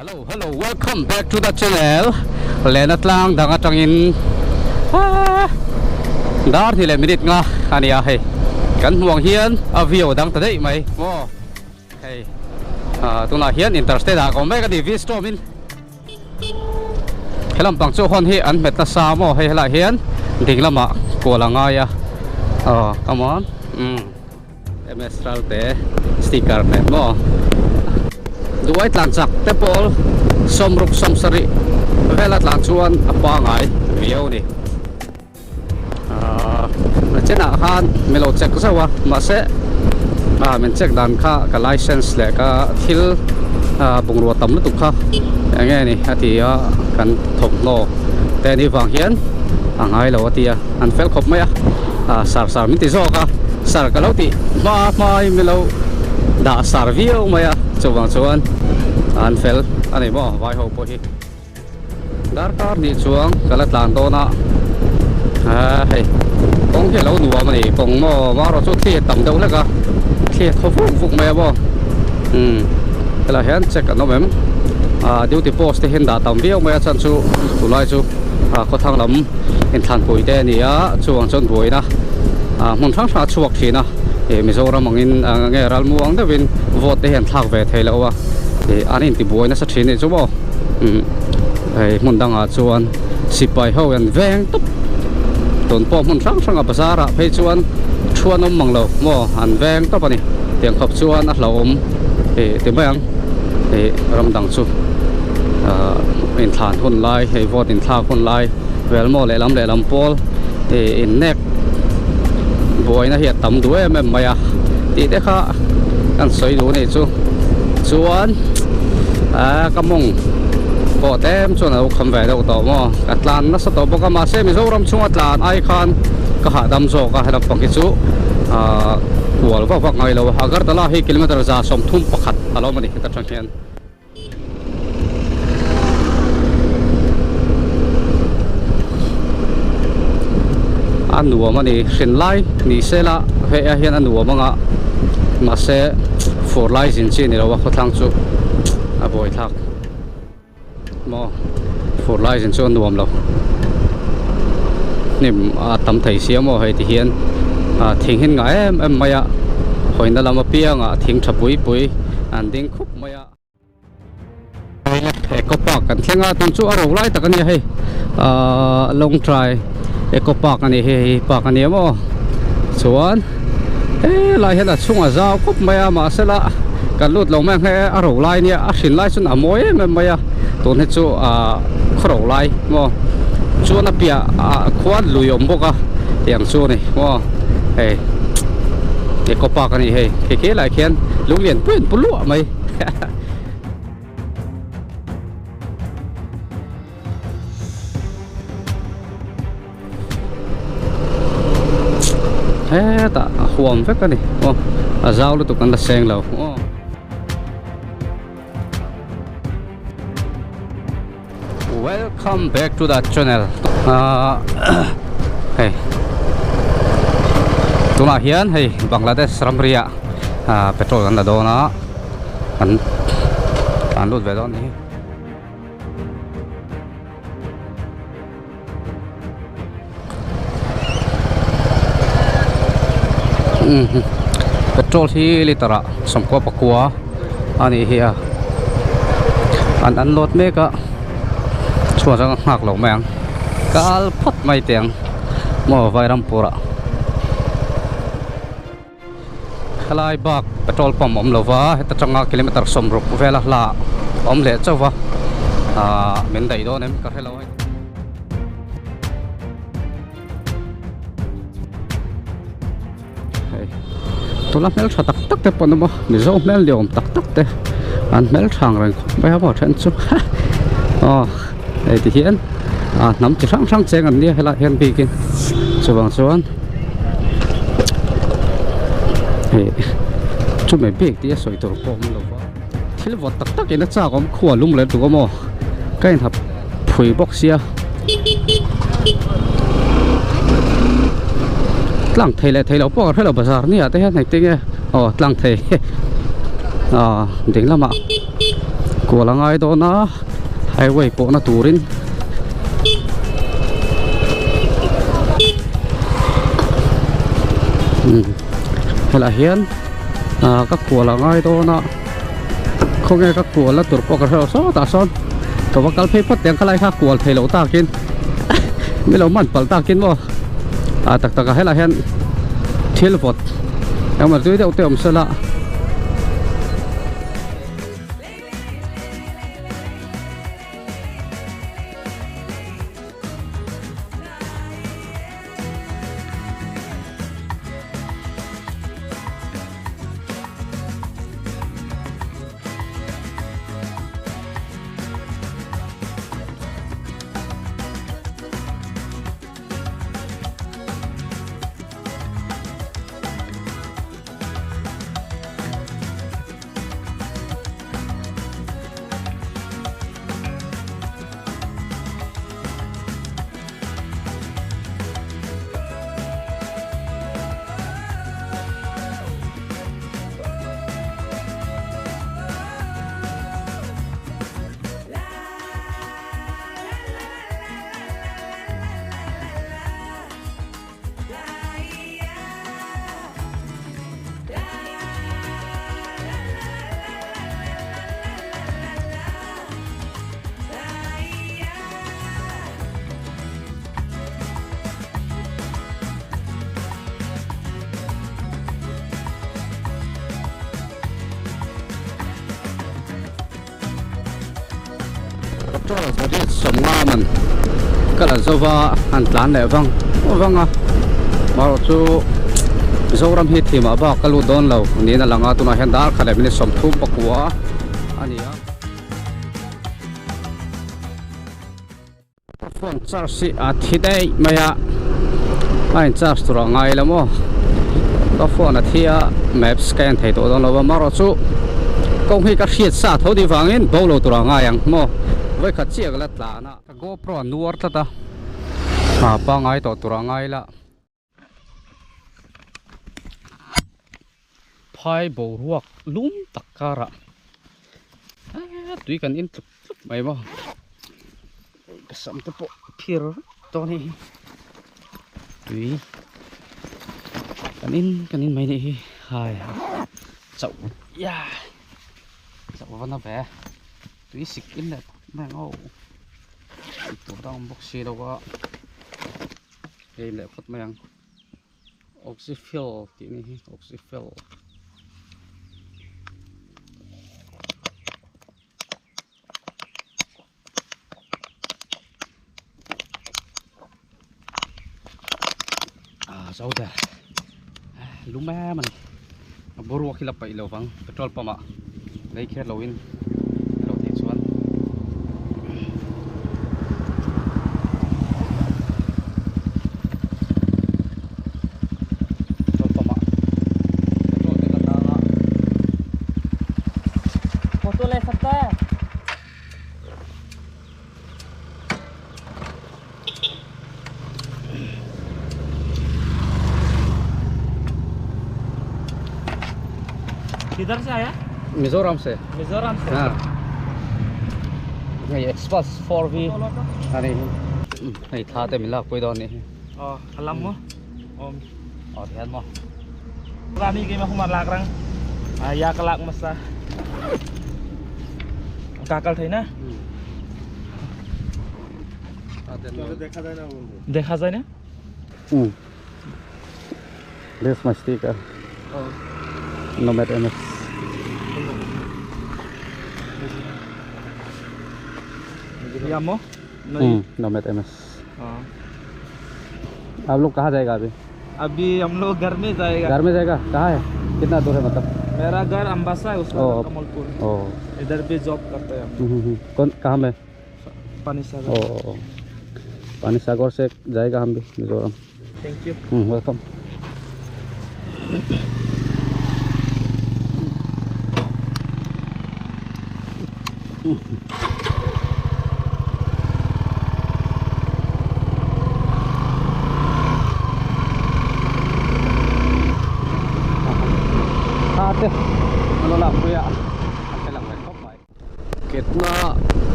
Hello hello welcome back to the channel Lena tlang dang atangin dar hnih leh minute nga a ni a hei kan hmuh ang hian a view a dang ta daih mai maw hei tunah hian interstate ah ka awm mek a ni V-storm in. Helam pang chu hawn hi an hmet nasa maw hei helaiah hian ding lamah kual a ngai a aw come on umm ms ralte sticker nen maw duai tlan chak te pawl sawmruk sawmsarih vela tlan chuan a pangai viau a ni. Ahh a chenah khan min lo check zauh a mahse ah min check dan kha ka license leh ka thil ah bungrua tam lutuk kha eng nge ni a ti a kan thawmhnaw te anih vang hian a ngai lo a ti a an fel khawp mai a ah sar sar min ti zawk a sar ka lo tih hma hmain min lo dah sar viau mai a chuvang chuan an fel a ni maw vai ho pawh hi. Darkar hnih chuang ka la tlan dawn a ah hei kawng hi a lo nuam a ni kawng maw marawh chu thli a tam deuh hlek a thli a thaw vuk vuk mai a maw umm helaiah hian check an awm em ah duty post te hian dah tam viau mai a chhan chu tunlai chu ah khawthlang lam inthlanpui te a ni a chuvang chuan buaina ah hmun hrang hrang a chhuak thin a ih Mizoram angin nge ralmuang deuhin vote te hi an thlak ve thei lo a ih an intibuai nasa thin a nih chu maw. Umm hei hmun dangah chuan sipai ho an veng tawp tun pawh hmun hrang hrangah bazar ah phei chuan thu an awm mang lo maw an veng tawp a ni tiang khawp chuan a hlauhawm ih ti mai ang ih ram dang chu ahh inthlan hun lai hei vote inthlak hun lai vel maw lehlam lehlam pawl ih innek buaina hi a tam duh em em mai a tih te kha kan sawi duh a nih chu chuan. Aaa ka mawng pawh tlem chuan a lo kham ve deuh tawh maw ka tlan nasa tawh bawk a mahse Mizoram chhunga tlan ai khan ka hahdam zawk a helam pang hi chu aaa kual vak vak ngai lo a Agartala hi kilometer 131 a lo awm a ni heta tang hian. A nuam a ni hrin lai ni sela hei ah hian a nuam ang a mahse fur lai zin chi a ni lo a khawthlang chu a buai thlak maw fur lai zin chu a nuam lo hnim a tam thei sia maw hei ti hian ah thing hi an ngah em em mai a hawina lam apiangah thing tha pui pui an ding khup mai a. Eco Park kan thleng a tun chu a ro lai tak a nia hei ahh Lawngtlai Eco Park a ni hei hei park a nia maw chuan helai hian a chhung a zau khawp mai a mahse la kan lut lo mai ang he a ro lai nia a hrin lai chuan a mawi em em mai a tun hi chu ahh khaw ro lai maw chuan a piah ah khuan lui a awm bawk a tiang chu a ni maw hei Eco Park a ni hei khi khi lai khian lung lian pui an pu luah mai. Hetah a huam vek a ni aw a zau lutuk an la seng lo aw. Welcome back to the channel ah hei tunah hian hei Bangladesh ramri ah ah petrol an la dawn a an an lut ve dawn a ni. Petrol hi liter ah sawmkua pakua a nih hi a an unload mek a chhuat a nghak lo mai ang kal phawt mai teh ang maw Vairampur ah. Helai bak petrol pump awm lova heta tanga kilometer 60 vela hla awm leh chauh va ahh min daih dawn em ka hre lo a hei tuna hmeltha tak tak te pawh an awm a mizo hmel ni awm tak tak te an hmeltha ang reng khawp mai a maw then chu aw hei ti hian ah hnam chi hrang hrang cheng an nia helaiah hian bikin chuvang chuan hei chumi bik tih a sawi tur pawh awm lo va thil vawt tak tak in a chak awm khua lum leh tuk a maw ka inhap phui bawk sia tlang thei leh thei loh pawh ka hre lo bazar ni ah te hian engtin nge aw tlang thei ah ding lamah. Kual a ngai dawn a highway pawhna turin umm helaiah hian ah ka kual a ngai dawn a khawnge ka kual na tur pawh ka hrelo sawtah sawn ka va kal phei phawt teh ang khalai kha kual thei loh takin mi lo man palh takin maw ah tak tak ah helaiah hian thil vawt engemaw tui deuh te awm sela. Petrol pariat sawmnga man ka la zo va an tlan leh vang vang a marawh chu Mizoram hi thimah bak ka lut dawn lo niin a lang a tunah hian dar khat leh minute sawmthum pakua a ni a. Ka phone charge hi a thi daih mai a a in charge tur a ngai lo maw ka phone a thi a maps ka en thei tawh dawn lo va marawh chu kawng hi ka hriat sa tho tih vangin bo lo tur a ngai ang maw vawikhat chiah ka la tlan a ka GoPro a nuar tlat a a pangai tawh tur a ngai la. Phai boruak lum tak karah tui kan in tluk tluk mai maw ka sam te pawh phir vek dawn hei hi tui kan in kan in mai nih hi hai chauh ya chauh va na ve tui sik in leh phawt mai ang aw tur dang awm bawk si lo a. Hei leh phawt mai ang oxyfuel tih ni hi oxyfuel ah zo der lum em a ni a boruak hi la paih lo vang petrol pump ah lei kher lo in lo theih chuan. Petrol pump ah petrol te ka tang a. Photo le sakta hai. किधर से आया Mizoram se Mizoram se ha hei Xpulse 4V ani hei thla te min lak pui dawn anih hi oh alam mo om oh ti hian maw rami ke ma humar lak rang ya ka lak masa ka kal thei na দেখা যায় না This my sticker. Oh. Nomad MX. Yamo? Nomad MS. आप लोग कहाँ जाएगा अभी? अभी हम लोग घर में जाएगा। घर में जाएगा? कहाँ है? कितना दूर है मतलब? मेरा घर अम्बासा है, उसका कमलपुर। इधर भी जॉब करते हैं हम। कौन कहाँ में? पानी सागर। ओ पानी सागर से जाएगा हम भी Mizoram. Thank you. Welcome.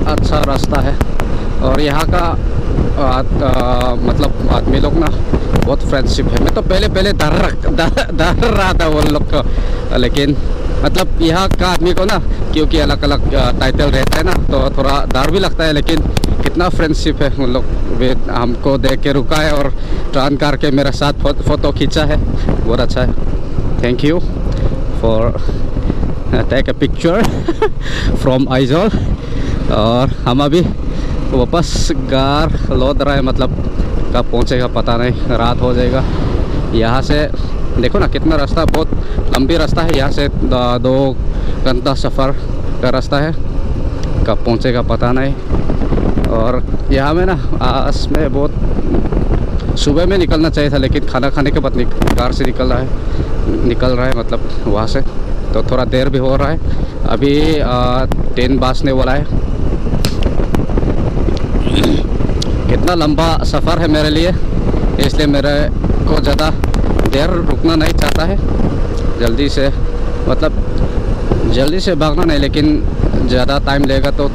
अच्छा रास्ता है और यहाँ का आ, आ, मतलब आदमी लोग ना बहुत फ्रेंडशिप है। मैं तो पहले पहले डर डर डर रहा था वो लोग को, लेकिन मतलब यहाँ का आदमी को ना, क्योंकि अलग अलग टाइटल रहता है ना, तो थोड़ा डर भी लगता है, लेकिन कितना फ्रेंडशिप है उन लोग वे हमको देख के रुका है और टर्न करके मेरा साथ फोटो खींचा है। बहुत अच्छा है। Thank you for take a picture from Aizawl. और हम अभी वापस घर लौट रहा है, मतलब कब पहुंचेगा पता नहीं, रात हो जाएगा। यहाँ से देखो ना कितना रास्ता, बहुत लंबी रास्ता है। यहाँ से 2 घंटा सफ़र का रास्ता है, कब पहुँचेगा पता नहीं। और यहाँ में ना आस में बहुत सुबह में निकलना चाहिए था, लेकिन खाना खाने के बाद कार से निकल रहा है, निकल रहा है, मतलब वहाँ से तो थोड़ा देर भी हो रहा है। अभी 10 बजने वाला है। कितना लंबा सफ़र है मेरे लिए, इसलिए मेरे को ज़्यादा देर रुकना नहीं चाहता है। जल्दी से, मतलब जल्दी से भागना नहीं, लेकिन ज़्यादा टाइम लेगा तो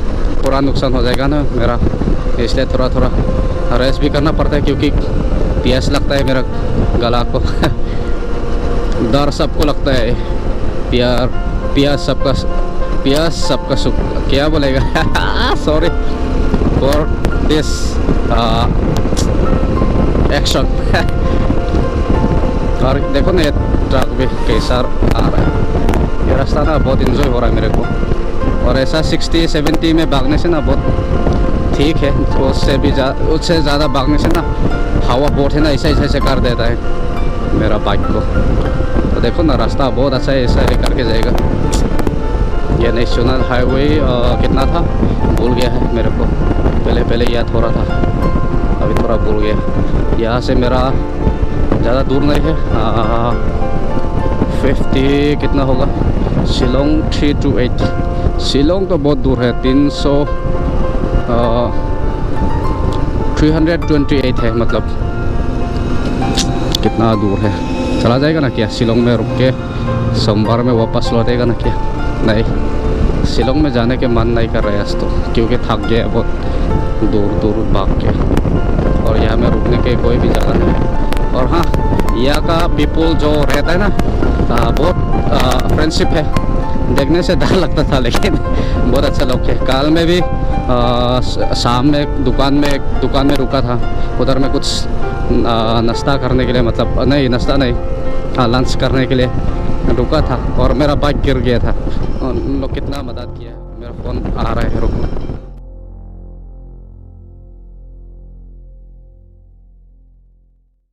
पूरा नुकसान हो जाएगा ना मेरा, इसलिए थोड़ा थोड़ा रेस्ट भी करना पड़ता है, क्योंकि प्यास लगता है मेरा गला को। डर सबको लगता है, प्यार प्यास सबका, प्यास सबका सुख, क्या बोलेगा। Sorry for this action. और देखो ना, ये ट्रक भी कैसा आ रहा है। ये रास्ता ना बहुत इन्जॉय हो रहा है मेरे को और ऐसा 60 70 में भागने से ना बहुत ठीक है। उससे भी उससे ज़्यादा भागने से ना हवा बहुत है ना, ऐसा ऐसा ऐसे कर देता है मेरा बाइक को। तो देखो ना, रास्ता बहुत अच्छा है, ऐसा है करके जाएगा। ये नेशनल हाईवे कितना था, भूल गया है मेरे को। पहले पहले याद हो रहा था, अभी थोड़ा भूल गया। यहाँ से मेरा ज़्यादा दूर नहीं है। 50 कितना होगा? शिलोंग 328। शिलोंग तो बहुत दूर है, 300, 328 है, मतलब कितना दूर है। चला जाएगा ना क्या? शिलोंग में रुक के सोमवार में वापस लौटेगा ना क्या? नहीं, शिलोंग में जाने के मन नहीं कर रहा है आज तो, क्योंकि थक गया बहुत दूर दूर भाग के और यहाँ में रुकने के कोई भी जगह नहीं। और हाँ, यहाँ का पीपल जो रहता है ना, बहुत फ्रेंडशिप है। देखने से डर लगता था, लेकिन बहुत अच्छा लोग है। कल में भी शाम में दुकान में रुका था। उधर में कुछ नाश्ता करने के लिए, मतलब नहीं, नाश्ता नहीं, हाँ, लंच करने के लिए रुका था और मेरा बाइक गिर गया था और उन लोग कितना मदद किया। मेरा फ़ोन आ रहा है, रुको।